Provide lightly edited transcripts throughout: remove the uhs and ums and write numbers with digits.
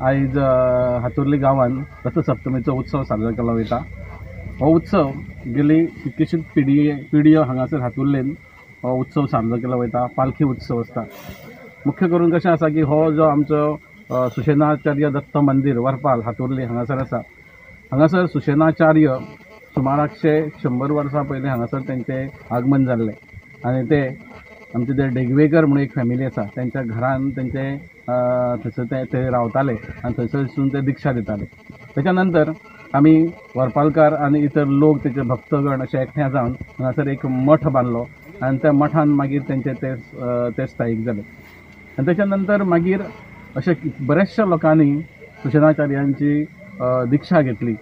आयज हातुर्ली गांवान रथसप्तमीचो उत्सव साजरो केलो वयता. हो उत्सव गेली कितलीशीच पिढयो हांगासर हातुर्लेन हो उत्सव साजरो केलो वयता. पालखी उत्सव आसता. मुख्य करून कशें आसा की हो जो आमचो सुशेनाचार्य दत्त मंदीर वरपाल हातुर्ली हांगासर आसा. हांगासर सुशेनाचार्य सुमाराकशे 100 वर्सां पयलीं हांगासर तेंचें आगमन जाल्लें आनी ते आमचे ते डेगवेकर म्हणून एक फॅमिली आसा तेंच्या घरान तेंचे थंयसर ते रावताले आनी थंयसरसून ते दिक्षा दिताले. तेच्या नंतर आमी वरपालकार आनी इतर लोक तेचे भक्तगण अशे एकठांय जावन हांगासर एक मठ बांदलो आनी त्या मठान मागीर तेंचे ते स्थायीक जाले. आनी तेच्या नंतर मागीर अशे बऱ्याचशा लोकांनी सुशेनाचार्यांची दिक्षा घेतली.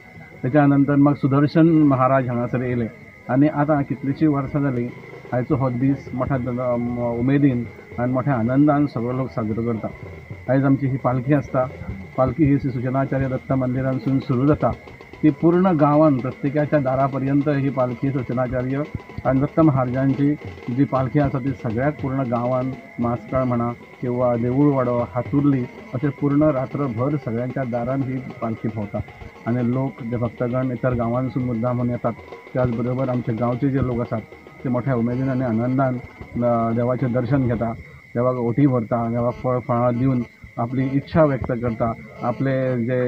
तेच्या नंतर मग सुदर्शन महाराज हांगासर येयले आनी आतां कितलींशीं वर्सां जालीं आयचो हो दीस मोठ्या उमेदीन आनी मोठ्या आनंदान सगळो लोक साजरो करता. आयज आमची ही पालखी आसता. पालखी ही श्री सुशेनाचार्य दत्त मंदिरांसून सुरू जाता. ती पूर्ण गांवान प्रत्येकाच्या दारा पर्यंत ही पालखी सुशेनाचार्य आनी दत्त महाराजांची जी पालखी आसा ती सगळ्याक पूर्ण गांवान मास्काळ म्हणा किंवा देवूळवाडो हातुर्ली अशें पूर्ण रात्रभर सगळ्यांच्या दारान ही पालखी भोंवता आनी लोक जे भक्तगण इतर गांवांसून मुद्दाम म्हणून येतात. त्याच बरोबर आमचे गांवचे जे लोक आसात ते मोठ्या उमेदीन आनी आनंदान देवाचें दर्शन घेता, देवाक ओटी भरता, देवाक फळ फळां दिवन आपली इच्छा व्यक्त करता, आपले जे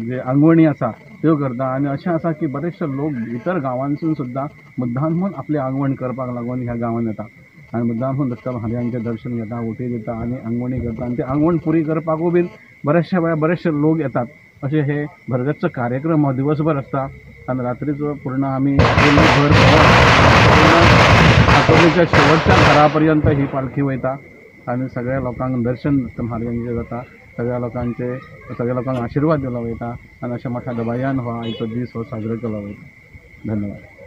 जे आंगवणी आसा त्यो करता. आनी अशें आसा की बरेचशे लोक इतर गांवांसून सुद्दां मुद्दाम म्हूण आपली आंगवण करपाक लागून ह्या गांवांत येता आनी मुद्दाम म्हूण दत्त महाराजांचें दर्शन घेता, ओटी दिता आनी आंगवणी करता. आनी ते आंगवण पुरी करपाकूय बीन बऱ्याचशा वेळार बरेचशे लोक येतात. अशें हे भरगच्च कार्यक्रम हो दिवसभर आसता आनी रात्रीचो पूर्ण आमी भर हातुर्लीच्या शेवटच्या घरा पर्यंत ही पालखी वयता आनी सगळ्या लोकांक दर्शन दत्त महाराजांचें जाता. सगळ्या लोकांचे सगळ्या लोकांक आशिर्वाद दिलो वयता आनी अशें मोठ्या दबाज्यान हो आयचो दीस हो साजरो केलो वयता. धन्यवाद.